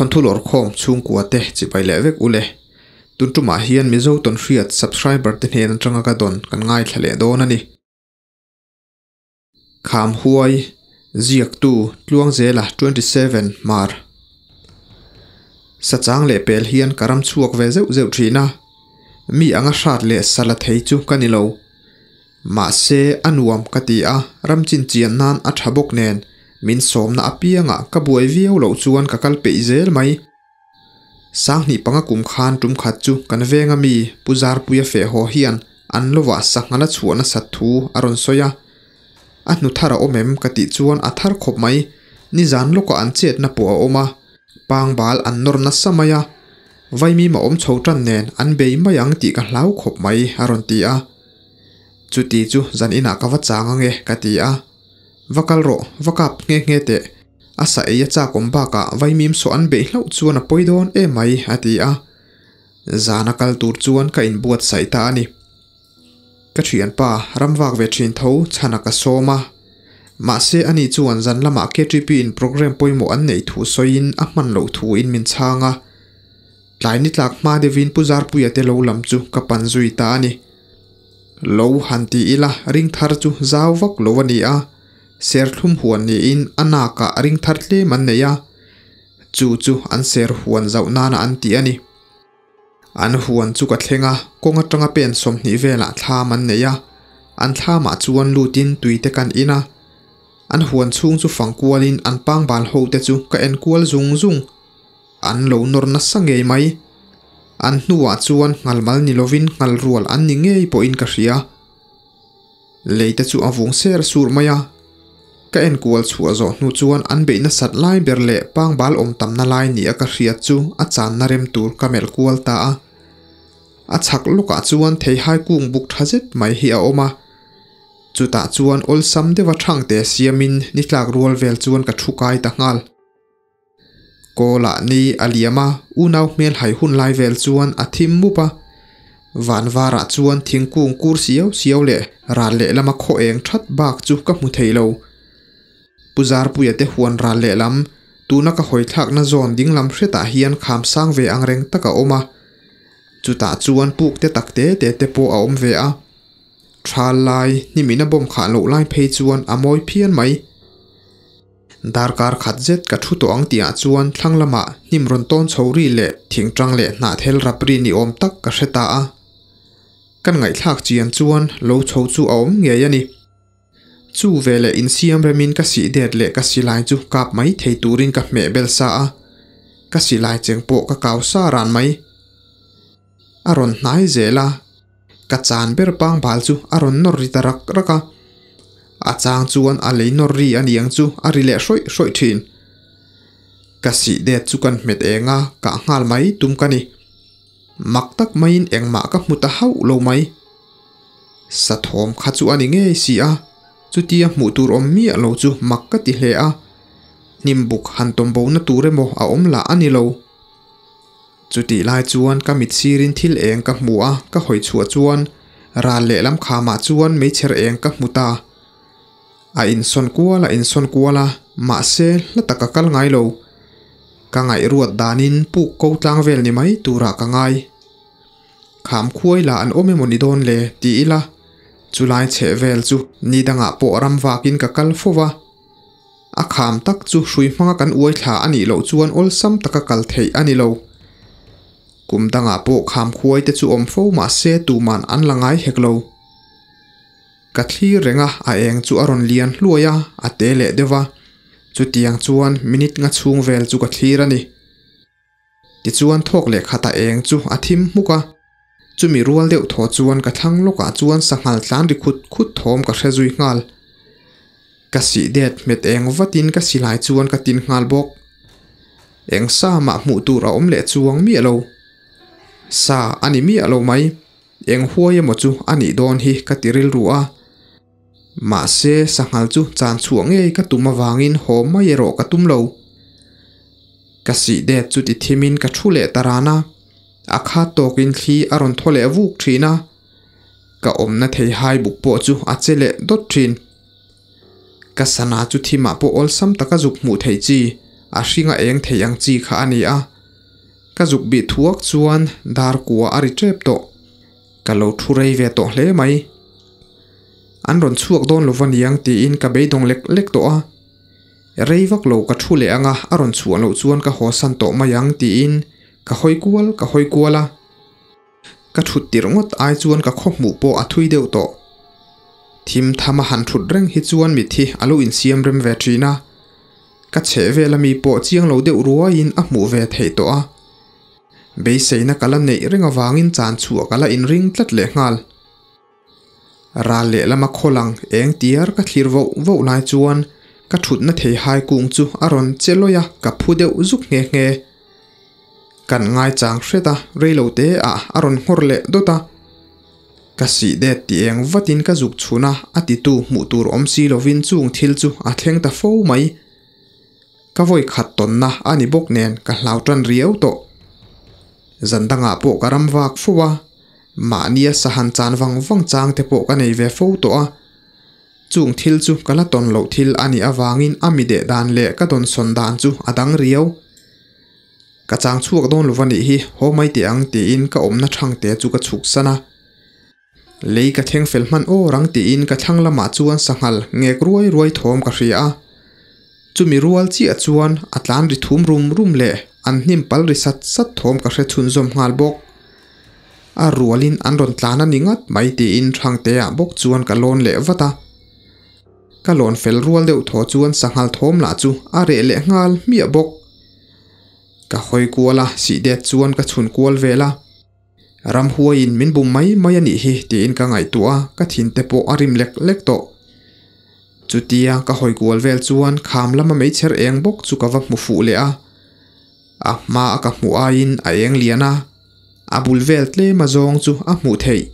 Thawnthu lawrkhawm chhungkua te chipai leh vek ule. Tun tumah hian Mizo tawnhriat subscriber te hnen atanga ka dawn kan ngaithla leh dawn a ni. Kham huai, Ziaktu, Tluangzela 27, Mar. Sachang leh pel hian ka ram chhuak ve zeuh zeuh thin a, mi anga hrat leh sa la thei chu ka ni lo. Mahse, a nuam ka ti a, ram chinchian nan a tha bawk nen, min sawmna apiangah ka buai viau loh chuan ka kal peih zel mai. Sanghnih panga kum khan tum khat chu kan venga mi Pu Zarpuia feh haw hian an lovah sanghala chhuah nasat thu a rawn sawi a. A hnu thar a awm em ka tih chuan a thar khawp mai, nizan lawkah an chetna pawh a awm a, pangbal an nawr nasa mai a, vaimim a awm chho tan nen an bei mai ang tih ka hlau khawp mai a rawn ti a. Chuti chu zan inah ka va chang ange ka ti a. Va kal rawh, va kap nghe nghe teh. A sa ei a chak awm bakah vaimim saw an beih hlauh chuan a pawi dawn em mai a ti a. Zana kal tur chuan ka inbuatsaih ta a ni. Ka thianpa ramvak ve thin tho chhana ka sawm a. Mahse ani chuan zan lamah KTP in programme pawimawh an neih thu sawiin a hman loh thu in min chhang a. Tlai ni tlak hma deuhin Pu Zarpuia te lo lam chu ka pan zui ta a ni. Lo han ti ila ring thar chu zau vak lo a ni a, serthlum huan niin a nakah ring thar tlem an nei a, chu chu an ser huan zauh nana an ti a ni. An huan chu ka thleng a, kawng atanga pen 20 velah thlam an nei a, an thlamah chuan lutin tui te kan in a. An huan chhung chu fang kualin an pangbal ho te chu ka en kual zung zung. An lo nawr nasa ngei mai. An hnuah chuan nghalmal ni lovin nghal rual an ni ngei pawhin ka hria. Lei te chu a vung ser sur mai a. Ka en kual chhuah zawh hnu chuan an beih nasat lai ber leh pangbal awm tamna lai ni a ka hriat chu a channa rem tur ka melh kual ta a. A chhak lawkah chuan theihai kung buk tha zet mai hi a awm a. Chutah chuan awlsam deuha thangte siamin ni tlak rual vel chuan ka thu kai ta nghal. Kawlah ni a liam a, unau hmel hai hun lai vel chuan a thim mup a. Van varah chuan thingkung kur siau siau leh ral lehlama khaw eng that bak chu ka hmu thei lo. Pu Zarpuia te huan ral lehlam, tuna ka hawi thlakna zawn dinglam hretah hian kham sang ve ang reng tak a awm a. Chutah chuan puk te tak te te te pawh a awm ve a. Thal lai, hnimina bawm khah loh lai phei chuan a mawi phian mai. Darkar khat zet ka thu tawh ang tihah chuan thlang lamah hnim rawn tawn chho ri leh thingtang leh hnahthel rap ri ni awm tak ka hre ta a. Kan ngaihthlak chian chuan lo chho chu a awm ngei a ni. Chu veleh insiam remin ka sih det leh ka silai chu kap mai thei turin ka hmeh bel sa a, ka silai cheng pawh ka kau sa ran mai. A rawn hnai zel a, ka chan ber pangbal chu a rawn nawr ri ta rak rak a. A chang chuan a lei nawr ri a niang chu a ri leh hrawih hrawih thin. Ka sih det chu kan hmet eng a, kah nghal mai tum ka ni. Mak tak maiin engmah ka hmu ta hauh lo mai. Sathawm kha chu a ni ngei si a, chutia hmuh tur awm miah lo chu mak ka ti hle a. Hnimbuk han tawm bo na tur emaw a awm lah a ni lo. Chutih lai chuan ka mit sirin thil eng ka hmu a, ka hawi chhuah chuan ral lehlam khamah chuan meichher eng ka hmu ta. A insawn kual a insawn kual a, mahse hla tak a kal ngai lo. Ka ngaihruat danin puk ko tlang vel ni mai turah ka ngai. Kham khuai lah an awm emaw ni dawn le ti ila, chulai chheh vel chu ni dangah pawh ram vakin ka kal fo va. A kham tak chu hrui hmanga kan uai thla a nih loh chuan awlsam taka kal theih a ni lo. Kum dangah pawh kham khuai te chu awm fo mah se tuman an la ngai hek lo. Ka thlir reng a, a eng chu a rawn lian hluai a, a te leh deuh va. Chutiang chuan minute nga chhung vel chu ka thlir a ni. Tichuan thawk leh khatah eng chu a thim hmuk a, chumi rual deuh thaw chuan ka thlang lawkah chuan sanghal tlan ri khut khut thawm ka hre zui nghal. Ka sih det hmet eng vatin ka silai chuan ka tin nghal bawk. Eng sa mah hmuh tur a awm leh chuang miah lo. Sa a ni miah lo mai, eng huai emaw chu a nih dawn hi ka ti rilru a. Mahse, sanghal chu chan chhuah ngei ka tum avangin haw mai erawh ka tum lo. Ka sih det chu ti thimin ka thu leh ta ran a, a khat tawkin thli a rawn thaw leh vuk thin a. Ka awmna thei hai buk pawh chu a che leh dawt thin. Ka sana chu thimah pawh awlsam taka zuk hmuh theih chi, a hringa eng thei ang chi kha a ni a. Ka zuk bih thuak chuan dar kua a ri tep tawh. Ka lo thu rei ve tawh hle mai. An rawn chhuak dawn lo va niang tiin ka beidawng lek lek tawh a. Rei vak lo ka thu leh anga a rawn chhuah loh chuan ka haw san tawh mai ang tiin ka hawi kual ka hawi kual a. Ka thut tirh ngawt ai chuan ka khaw hmuh pawh a thui deuh tawh. Thim tham a han thut reng hi chuan mitthi a lo insiam rem ve thin a. Ka chheh vel ami pawh chiang lo deuh ruaiin a hmuh ve theih tawh a. Beiseina ka la neih reng avangin chan chhuah ka la inring tlat leh nghal. Ral lehlama khaw lang eng tiar ka thlir voh voh lai chuan ka thutna thei hai kung chu a rawn che lawih a, ka phu deuh zuk nghe nghe. Kan ngaichang hret a, reilo te ah a rawn nghawr leh dawt a. Ka sih det ti eng vatin ka zuk chhun a, a titu hmuh tur awm si lovin chung thil chu a thleng ta fo mai. Ka vawi khat tawnna a ni bawk nen ka hlau tan riau tawh. Zan dangah pawh ka ram vak fo a, mahnia sahan chan vang vang chang te pawh ka nei ve fo tawh a. Chung thil chu ka la tawn loh thil a nih avangin a mi deh dan leh ka dawnsawn dan chu a dang riau. Ka chang chhuak dawn lo va nih hi, haw mai teh ang tiin ka awmna thangte chu ka chhuk san a. Lei ka thleng fel hman aw rang tiin ka thlang lamah chuan sanghal ngek ruai ruai thawm ka hria a. Chumi rual chiah chuan a tlan ri thum rum rum leh an hnim pal ri sat sat thawm ka hre chhunzawm nghal bawk. A rualin an rawn tlan a ni ngat mai tiin Thangtea bawk chuan ka lawn leh vat a. Ka lawn fel rual deuh thaw chuan sanghal thawm lah chu a reh leh nghal hmiah bawk. Ka hawi kual a, sih det chuan ka chhun kual vel a. Ramhuaiin min bum mai mai a nih hi tiin ka ngaihtuah a, ka thin te pawh a rim lek lek tawh. Chutia ka hawi kual vel chuan kham lama meichher eng bawk chu ka va hmu fuh leh a. A hma a ka hmuh aiin a eng lian a, a bul vel tlem a zawng chu a hmuh theih.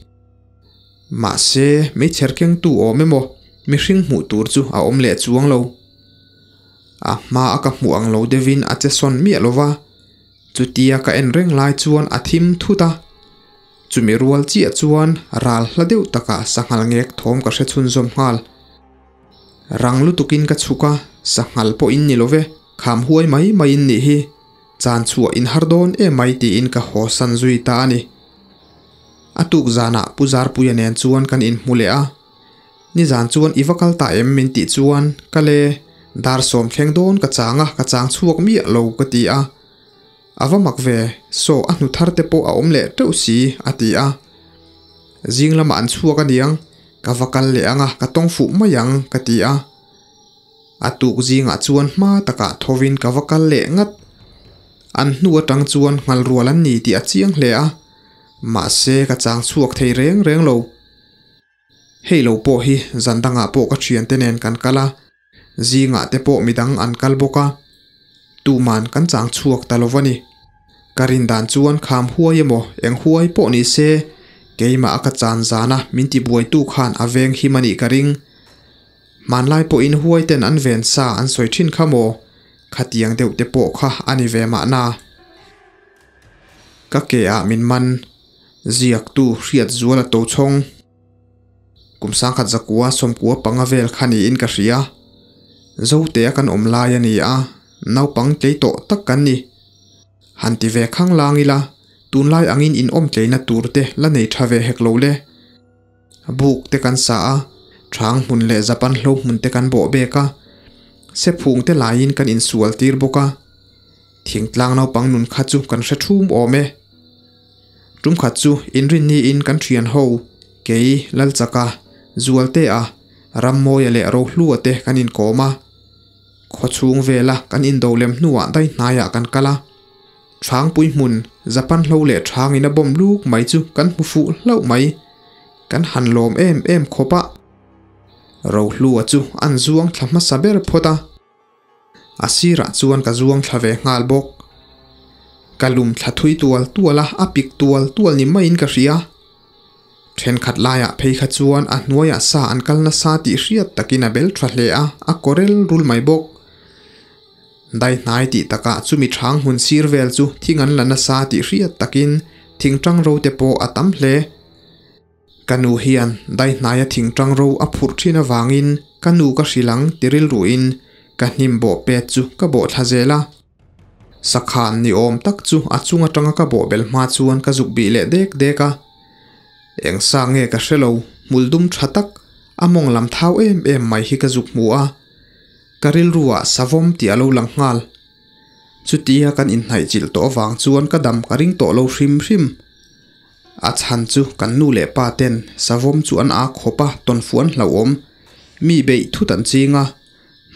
Mahse, meichher kengtu awm emaw mihring hmuh tur chu a awm leh chuang lo. A hma a ka hmuh ang lo deuhin a che sawn miah lo va, chutia ka en reng lai chuan a thim thut a. Chumi rual chiah chuan ral hla deuh takah sanghal ngek thawm ka hre chhunzawm nghal. Rang lutukin ka chhuk a, sanghal pawh in ni lo ve, kham huai mai mai in nih hi, chan chhuah in har dawn em mai tiin ka haw san zui ta a ni. A tuk zanah Pu Zarpuia nen chuan kan inhmu leh a. Nizan chuan i va kal ta em min tih chuan ka le dar sawm thleng dawn ka chang a, ka chang chhuak miah lo ka ti a. A va mak ve, saw a hnu thar te pawh a awm leh teuh si a ti a. Zing lamah an chhuak aniang, ka va kal leh ang a, ka tawng fuh mai ang ka ti a. A tuk zingah chuan hma takah thovin ka va kal leh ngat. An hnu atang chuan nghal rual an ni tih a chiang hle a, mahse ka chang chhuak thei reng reng lo. Hei lo pawh hi zan dangah pawh ka thiante nen kan kal a, zingah te pawh midang an kal bawk a, tuman kan chang chhuak ta lo va ni. Ka rin dan chuan kham huai emaw eng huai pawh ni se, keimah a ka chan zana min tibuaitu khan a veng him a nih ka ring. Hmanlai pawhin huai ten an ven sa an sawi thin kha maw? Khatiang deuh te pawh kha a ni ve mahna. Ka ke ah min man. Ziaktu hriat zual a to chhawng. Kum sangkhat zakua sawmkua panga vel kha niin ka hria. Zotea kan awm lai a ni a, naupang tlei tawh tak kan ni. Han ti ve khang lang ila, tunlai angin in awm tleina tur te la nei tha ve hek lo le. Buk te kan sa a, thang hmun leh Japan hlo hmun te kan bawh bek a, sephung te laiin kan insual tir bawk a. Thingtlang naupang nun kha chu kan hre thum awm e. Tum khat chu inrinniin kan thian ho, kei, Lalchaka, Zualtea, Rammawia leh Rohlua te kan inkawm a. Khawchhung vela kan indo lem hnuah dai hnaiah kan kal a. Thangpui hmun, Japan hlo leh thangin a bawm luk mai chu kan hmu fuh hlauh mai. Kan han lawm em em khawp a. Rohlua chu an zuang thla hmasa ber phawt a. A sirah chuan ka zuang thla ve nghal bawk. Ka lum thla thui tual tual a, a pik tual tual ni maiin ka hria. Thenkhat laiah phei kha chuan a hnuaiah sa an kal nasa tih hriat takin a bel tha hle a, a kawrel rul mai bawk. Dai hnai tih takah chumi thang hmun sir vel chu thing an la nasa tih hriat takin thingtang ro te pawh a tam hle. Ka nu hian dai hnaia thingtang ro a phurh thin avangin ka nu ka hrilh ang ti rilruin Ka hnim bawh pet chu ka bawh thla zel a. Sakhan ni awm tak chu a chung atanga ka bawh bel hma chuan ka zuk bih leh dek dek a. Eng sa nge ka hre lo, hmul dum tha tak, a mawng lam thau em em mai hi ka zuk hmu a. Ka rilru ah savawm tih a lo lang nghal. Chutia kan inhnaih chilh tawh avang chuan ka dam ka ring tawh lo hrim hrim. A chhan chu kan nu leh pa ten savawm chu an ak khawp a, tawnfu an hlauhawm. Mi beih thut an ching a,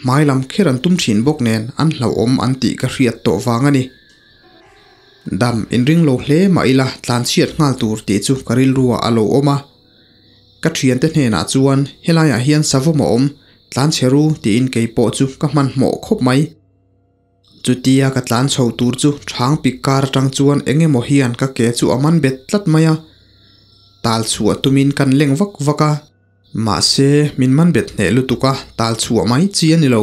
hmai lam kher an tum thin bawk nen an hlauhawm an tih ka hriat tawh vang a ni. Dam inring lo hle mah ila tlanchhiat nghal tur tih chu ka rilru ah a lo awm a. Ka thiante hnenah chuan helaiah hian savawm a awm, tlanchhe ru tiin keipawh chu ka hmanhmawh khawp mai. Chutia ka tlan chho tur chu chhang pik kar atang chuan eng emaw hian ka ke chu a man bet tlat mai a. Tal chhuah tumin kan leng vak vak a. Mahse, min man bet hneh lutuk a, tal chhuah mai chi a ni lo.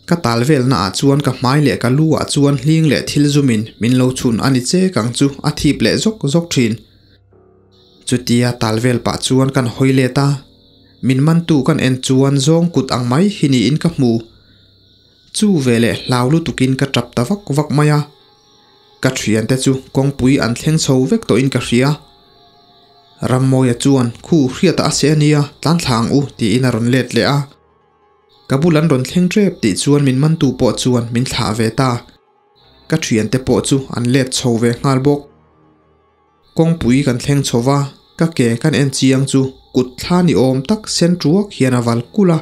Ka tal velna ah chuan ka hmai leh ka lu ah chuan hling leh thil zumin min lo chhun a ni che kang chu a thip leh zawk zawk thin. Chutia tal vel pah chuan kan hawi let a, min mantu kan en chuan zawng kut ang mai hi niin ka hmu. Chu veleh hlau lutukin ka tap ta vak vak mai a, ka thiante chu kawngpui an thleng chho vek tawhin ka hria. Rammawia chuan khu hriatah a se ania, tlan thla ang u tiin a rawn let leh a. Ka bul an rawn thleng tep tih chuan min mantu pawh chuan min thlah ve ta. Ka thiante pawh chu an let chho ve nghal bawk. Kawngpui kan thleng chho va, ka ke kan en chiang chu kut thla ni awm tak sen tuak hian a val kulh a,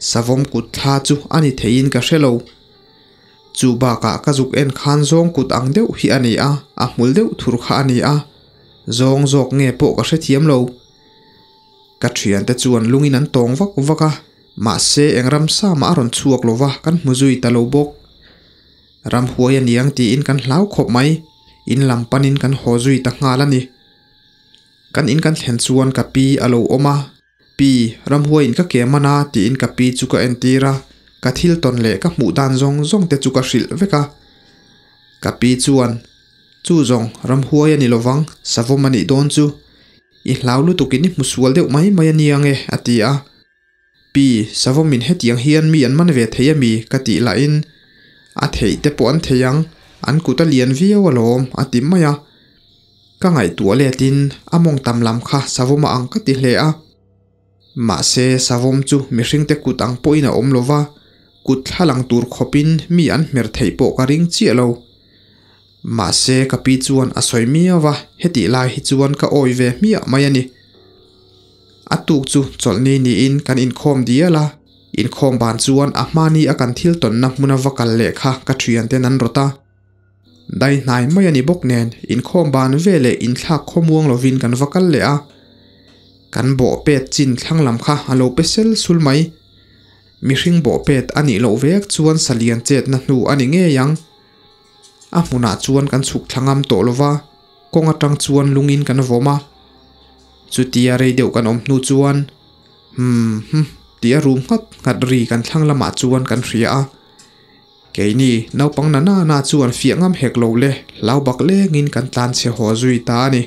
savawm kut thla chu a ni theiin ka hre lo. Chu bakah ka zuk en khan zawng kut ang deuh hi a ni a, a hmul deuh thur kha a ni a, zawng zawk nge pawh ka hrethiam lo. Ka thiante chuan lungin an tawng vak vak a, mahse eng ramsa mah a rawn chhuak lo va, kan hmu zui ta lo bawk. Ramhuai a niang tiin kan hlau khawp mai, in lam panin kan haw zui ta nghal a ni. Kan in kan thlen chuan ka pi a lo awm a, Pi, ramhuaiin ka ke man a tiin ka pi chu ka entir a, ka thil tawn leh ka hmuh dan zawng zawng te chu ka hrilh vek a. Ka pi chuan, Chu zawng, ramhuai a ni lovang, savawm a nih dawn chu. I hlau lutukin i hmu sual deuh mai mai a niang e, a ti a. Pi, Savawmin hetiang hian mi an man ve thei a mi? ka tih lahin, A theih te pawh an thei ang, an kut a lian viau alawm, a ti mai a. Ka ngaihtuah letin a mawng tam lam kha Savawm a ang ka ti hle a. Mahse, Savawm chu mihringte kut ang pawhin a awm lo va, kut thla lang tur khawpin mi an hmer theih pawh ka ring chiah lo. Mahse, ka pi chuan a sawi miau va, hetih lai hi chuan ka awi ve hmiah mai a ni. A tuk chu chawlhni niin kan inkhawm dial a, inkhawm ban chuan a hmani a kan thil tawnna hmuna va kal leh kha ka thianten an rawt a. Dai hnai mai a ni bawk nen inkhawm ban veleh inthlak khawmuang lovin kan va kal leh a. Kan bawh pet chin thlang lam kha a lo pe sel sul mai. Mihring bawh pet a nih loh vek chuan salian chetna hnu a ni ngei ang. A hmunah chuan kan chhuk thla ngam tawh lova, kawng atang chuan lungin kan vawm a. Chutia rei deuh kan awm hnu chuan Hmm hmm tih a rum nghat nghat ri kan thlang lamah chuan kan hria a. Keini naupang na na na chuan fiah ngam hek lo le hlau bak lengin kan tlan chhe haw zui ta a ni.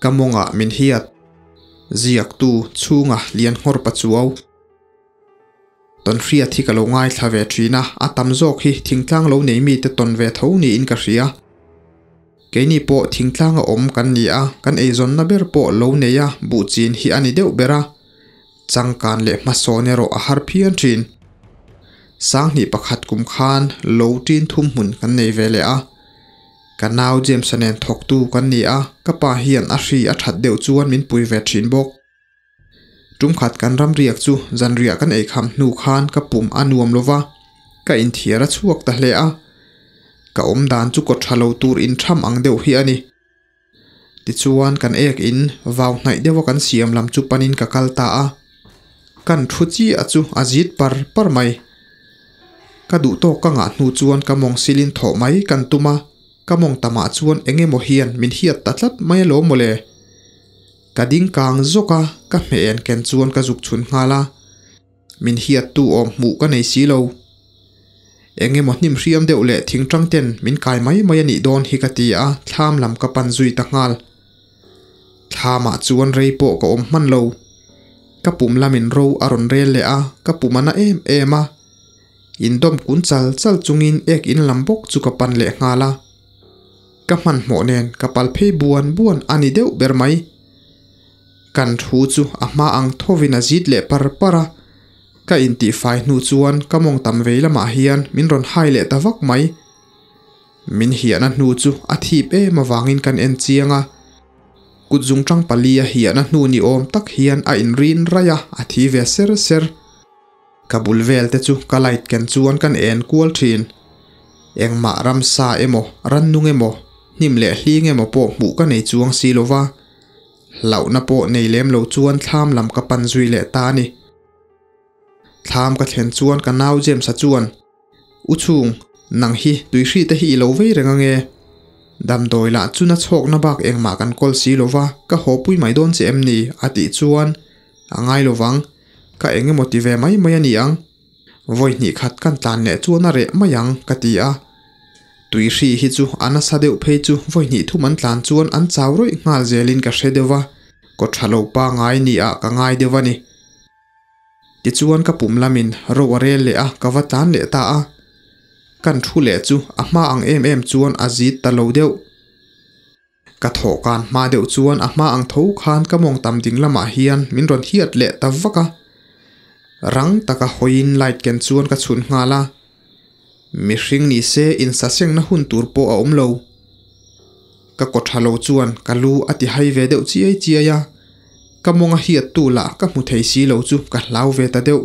Ka mawngah min hiat ziaktu chhunga lian nghawr pa chuau. Tawnhriat hi ka lo ngaithla ve thin a, a tam zawk hi thingtlang lo nei mite tawn ve tho niin ka hria. Keini pawh thingtlanga awm kan ni a, kan eizawnna ber pawh lo nei a, buh chin hi a ni deuh ber a. Changkan leh hmasawn erawh a har phian thin. Sanghnih pakhat kum khan lo tin thum hmun kan nei ve leh a. Ka nau James-a nen thawktu kan ni a, ka pa hian a hri a that deuh chuan min pui ve thin bawk. Tumkhat kan ram riak chu zanriah kan eikham hnu khan ka pum a nuam lo va, ka inthiar a chhuak ta hle a. Ka awm dan chu kaw tha lo tur intham ang deuh hi a ni. Tichuan kan ek in vau hnaih deuha kan siam lam chu panin ka kal ta a. Kan thu chiah chu a zit par par mai. Ka duh tawk ka ngah hnu chuan ka mawng silin thawh mai kan tum a, ka mawng tamah chuan eng emaw hian min hiat ta tlat mai alawm mawle. Ka ding kang zawk a, ka hmeh en ken chuan ka zuk chhun nghal a. Min hiattu awm hmuh ka nei si lo. Eng emaw hnim hriam deuh leh thing tang ten min kai mai mai a nih dawn hi ka ti a, thlam lam ka pan zui ta nghal. Thlamah chuan rei pawh ka awm hman lo. Ka pum lamin ro a rawn rel leh a, ka pum a na em em a. Indawm kun chal chal chungin ek in lam bawk chu ka pan leh nghal a. Ka hmanhmawh nen ka pal phei buan buan a ni deuh ber mai. Kan thu chu a hma ang thawin a zit leh par par a, ka intihfai hnu chuan ka mawng tam vei lamah hian min rawn hai leh ta vak mai. Min hiahna hnu chu a thip em avangin kan en chiang a, kut zungtang palia hiahna hnu ni awm tak hian a inrin raih a, a thi ve ser ser. Ka bul vel te chu ka light ken chuan kan en kual thin. Engmah ramsa emaw, rannung emaw, hnim leh hling emaw pawh hmuh ka nei chuang si lova, hlauhna pawh nei lem lo chuan thlam lam ka pan zui leh ta a ni. Thlam ka thlen chuan ka nau James-a chuan, U chhung, nang hi tuihri te hi i lo vei reng ange. Damdawi lah chu na chhawkna bak engmah kan kawl si lova, ka haw pui mai dawn che em ni? a tih chuan, A ngai lovang, ka eng emaw ti ve mai mai a ni ang. Vawi hnih khat kan tlan leh chuan a reh mai ang, ka ti a. Tuihri hi chu a nasa deuh phei chu vawi hnih thum an tlan chuan an chau rawih nghal zelin ka hre deuh va, kaw tha lo pangai ni ah ka ngai deuh a ni. Tichuan ka pum lamin ro a rel leh a, ka va tlan leh ta a. Kan thu leh chu a hma ang em em chuan a zit ta lo deuh. Ka thawhkan hma deuh chuan a hma ang tho khan ka mawng tam ding lamah hian min rawn hiat leh ta vak a. Rang taka hawiin light ken chuan ka chhun nghal a. Mihring ni se insasengna hun tur pawh a awm lo. Ka kaw tha lo chuan ka lu a ti hai ve deuh chiai chiai a, ka mawnga hiattu lah ka hmu thei si lo chu ka hlau ve ta deuh.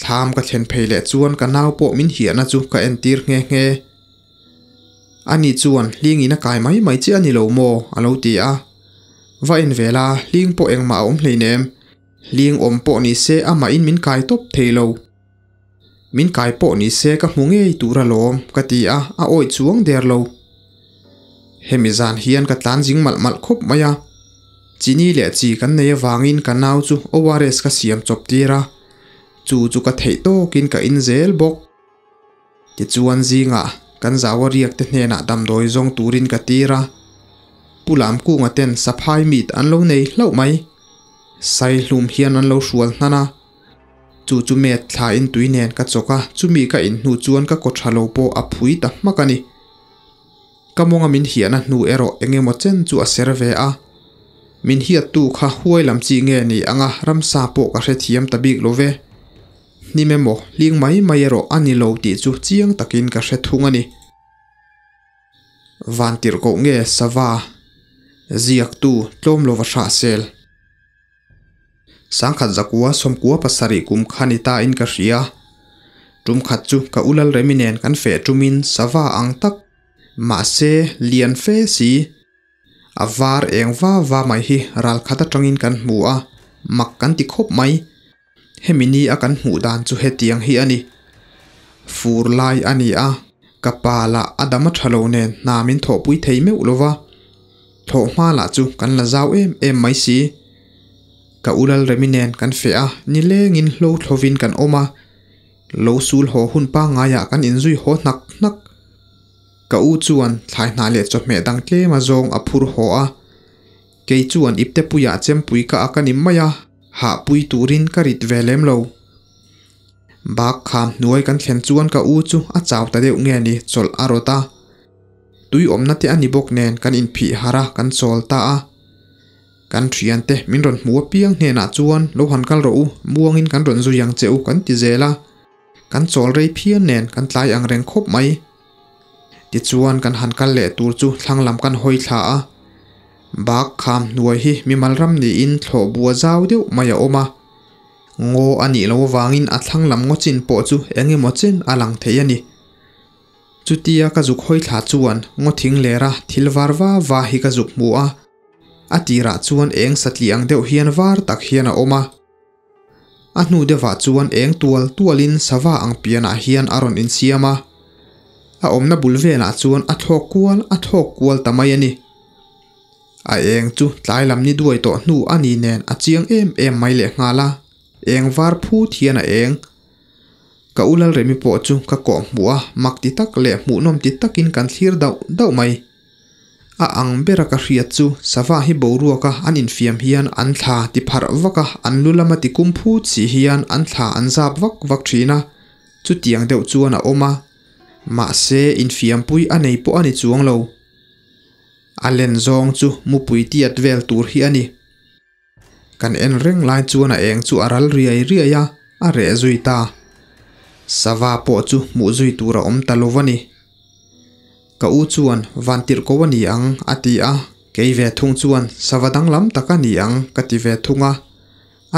Thlam ka thlen phei leh chuan ka nau pawh min hiahna chu ka entir nghe nghe. Ani chuan hlingin a kai mai mai che a ni lo maw? a lo ti a. Va en ve la, hling pawh engmah a awm hleinem. Hling awm pawh ni se amahin min kai tawp thei lo. Min kai pawh ni se ka hmu ngei tur alawm, ka ti a, a awih chuang der lo. Hemi zan hian ka tlan zing malh malh khawp mai a. Chini leh chi kan nei avangin ka nau chu ORS ka siam chawp tir a, chu chu ka theih tawkin ka in zel bawk. Tichuan zingah kan zau a riak te hnenah damdawi zawng turin ka tir a, Pu Lamkunga ten saphai meat an lo nei hlauh mai. Saihlum hian an lo hrual hnan a. Chu chu met thla in tui nen ka chawk a, chumi ka in hnu chuan ka kaw tha lo pawh a phui ta hmak a ni. Ka mawnga min hiahna hnu erawh eng emaw chen chu a ser ve a. Min hiattu kha huai lam chi nge ni anga ramsa pawh ka hrethiam ta bik lo ve. Hnim emaw hling mai mai erawh a ni lo tih chu chiang takin ka hre thung a ni. Van tirhkoh nge sava ziaktu tlawm lova hrahsel. Sangkhat zakua sawmkua pasarih kum kha ni ta in ka hria. Tum khat chu ka u Lalremi nen kan feh tumin sava ang tak, mahse lian fe si, a var eng va va mai hi ral khat atangin kan hmu a, mak kan ti khawp mai. Hemi ni a kan hmuh dan chu hetiang hi a ni. Fur lai a ni a, ka pa lah a dam a tha lo nen hna min thawhpui thei meuh lo va. Thlawhhma lah chu kan la zau em em mai si. Ka u Lalremi nen kan feh a, nilengin hlo thlovin kan awm a, lo sul haw hun pangngaiah kan inzui haw hnak hnak. Ka u chuan thlai hnah leh chawhmeh dang tlem a zawng a phur haw a, kei chuan iptepuiah chempui ka ak a ni mai a, hahpui turin ka rit ve lem lo. Bak kham hnuai kan thlen chuan ka u chu a chau ta deuh nge ni chawlh a rawt a. Tui awmna te a ni bawk nen kan inphih harh a, kan chawl ta a. Kan thiante min rawn hmu apiang hnenah chuan lo han kal rawh u, muangin kan rawn zui ang che u kan ti zel a. Kan chawl rei phian nen kan tlai ang reng khawp mai. Tichuan kan han kal leh tur chu thlang lam kan hawi thla a. Bak kham hnuai hi mimal ram niin thlawh bua zau deuh mai a awm a. Ngaw a nih loh avangin a thlang lam ngaw chin pawh chu eng emaw chen a lang thei a ni. Chutia ka zuk hawi thla chuan ngaw thing lera thil var va va hi ka zuk hmu a, a tirah chuan eng satliah ang deuh hian var tak hian a awm a. A hnu deuhah chuan eng tual tualin sava ang pianah hian a rawn insiam a, a awmna bul velah chuan a thlawk kual a thlawk kual ta mai a ni. A eng chu tlai lam ni duai tawh hnu a ni nen a chiang em em mai lehnghal a, eng var phut hian a eng. Ka u Lalremi pawh chu ka kawh hmuh a, mak ti tak leh hmuhnawm ti takin kan thlir dauh dauh mai. A ang bera ka hriat chu sava hi boruaka an infiam hian an thla ti pharh vak a, an lu lama ti kum phut si hian an thla an zap vak vak thin a, chutiang deuh chuan a awm a, mahse infiampui a nei pawh a ni chuang lo. A len zawng chu mupui tiat vel tur hi a ni. Kan en reng lai chuan a eng chu a ral riai riai a, a reh zui ta. Sava pawh chu hmuh zui tur a awm ta lo a ni. Ka u chuan van tirh ko a ni ang a ti a, kei ve thung chuan sava danglam tak a ni ang ka ti ve thung a,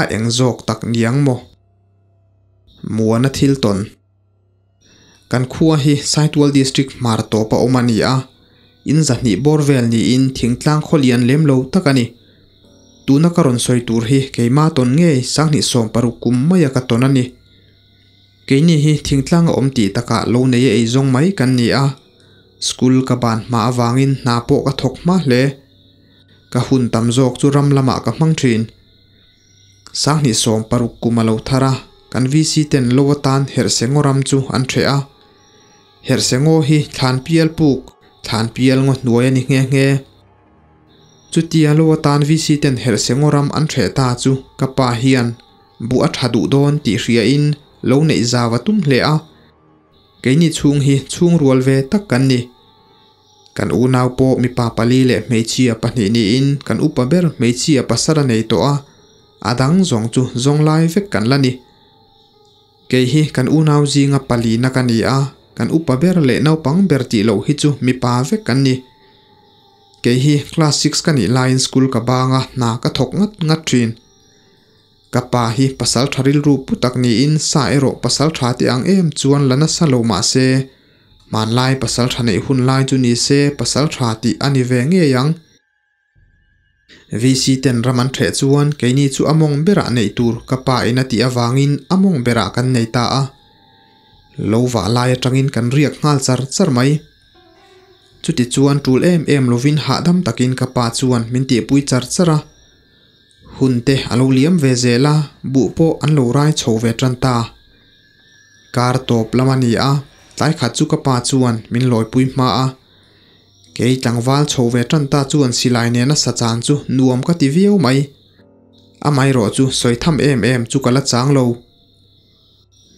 a eng zawk tak ni ang maw? Muana thil tawn. Kan khua hi Saitual District hmar tawp a awm a ni a, in zahnih bawr vel niin thingtlang khaw lian lem lo tak a ni. Tuna ka rawn sawi tur hi keima tawn ngei sanghnih 60 kum maia ka tawn a ni. Keini hi thingtlang a awm tih takah lo nei a eizawng mai kan ni a, school ka ban hma avangin hna pawh ka thawk hma hle. Ka hun tam zawk chu ram lamah ka hmang thin. Sanghnih 60 kum a lo thar a, kan VC ten lo atan Herhsengaw ram chu an ṭheh a. Herhsengaw hi thlan pial puk, thlan pial ngaw hnuai a ni nghe nghe. Chutia lo atan VC ten Herhsengaw ram an ṭheh ta chu ka pa hian buh a ṭha duh dawn tih hriain lo neih zau a tum hle a. Keini chhung hi chhungrual ve tak kan ni. Kan unau pawh mipa pali leh hmeichhia pahnih niin kan upa ber hmeichhia pasal a nei tawh a, a dang zawng chu zawng lai vek kan la ni. Kei hi kan unau zinga palina ka ni a, kan upa ber leh naupang ber tih loh hi chu mipa vek kan ni. Kei hi class six ka nih laiin school ka bang a, hna ka thawk ngat ngat thin. Ka pa hi pasal tha rilru pu tak niin sa erawh pasal tha te ang em chuan la nasa lo mah se, hmanlai pasal tha neih hun lai chu ni se pasal tha tih a ni ve ngei ang. VC ten ram an ṭheh chuan keini chu a mawng berah neih tur ka pa in a tih avangin a mawng berah kan nei ta a. Lo vah lai atangin kan riak nghal char char mai. Chuti chuan ṭul em em lovin hahdam takin ka pa chuan min tihpui char char a. Hun te a lo liam ve zel a, buh pawh an lo rai chho ve tan ta. Kar tawp lam a ni a, tlai khat chu ka pa chuan min lawipui hma a. Kei tlangval chho ve tan ta chuan silai nena sa chan chu nuam ka ti viau mai. Amaherawhchu sawi tham em em chu ka la chang lo.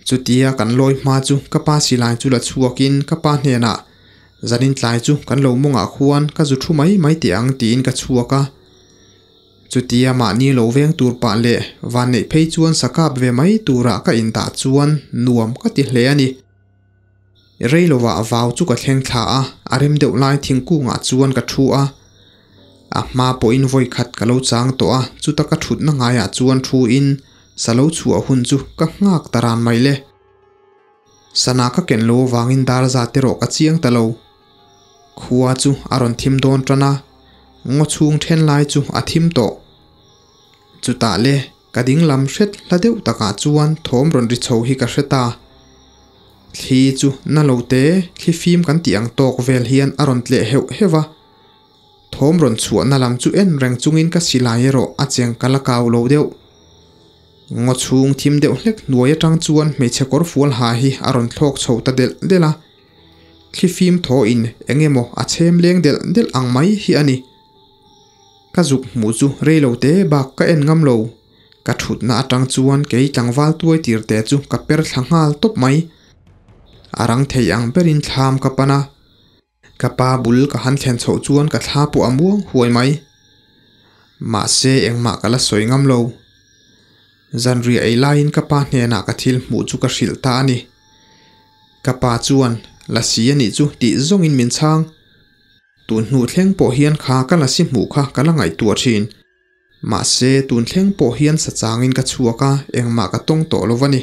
Chutia kan lawi hma chu ka pa silai chu la chhuakin ka pa hnenah, Zanin tlai chu kan lo mawngah khuan ka zu thu mai mai teh ang tiin ka chhuak a. Chutia mahni lo veng tur pah leh van neih phei chuan sa kap ve mai turah ka indah chuan nuam ka ti hle a ni. Rei lovah vau chu ka thleng thla a, a rem deuh lai thingkungah chuan ka thu a. A hma pawhin vawi khat ka lo chang tawh a, chuta ka thutna ngaiah chuan thuin sa lo chhuah hun chu ka nghak ta ran mai le. Sana ka ken lo avangin dar zat erawh ka chiang ta lo. Khua chu a rawn thim dawn tan a, ngaw chhung then lai chu a thim tawh. Chutah le ka ding lam hret hla deuh takah chuan thawm rawn ri chho hi ka hre ta. Thli chu na lo te, thli fim kan tih ang tawk vel hian a rawn tleh heuh heuh a. Thawm rawn chhuahna lam chu en reng chungin ka silai erawh a cheng ka la kau lo deuh. Ngaw chhung thim deuh hlek hnuai atang chuan hmeichhe kawr fual ha hi a rawn thlawk chho ta delh delh a. Thli fim thaw in eng emaw a chhem leng delh delh ang mai hi a ni. Ka zuk hmuh chu rei lo te bak ka en ngam lo. Ka thutna atang chuan kei tlangval tuai tir te chu ka per thla nghal tawp mai. A rang thei ang berin thlam ka pan a. Ka pa bul ka han thlen chhoh chuan ka thla pawh a muang huai mai. Mahse engmah ka la sawi ngam lo. Zanriah ei laiin ka pa hnenah ka thil hmuh chu ka hrilh ta a ni. Ka pa chuan, Lasi a nih chu tih zawngin min chhang. Tun hnu thleng pawh hian kha ka lasi hmuh kha ka la ngaihtuah thin. Mahse tun thleng pawh hian sa changin ka chhuak a, engmah ka tawng tawh lo a ni.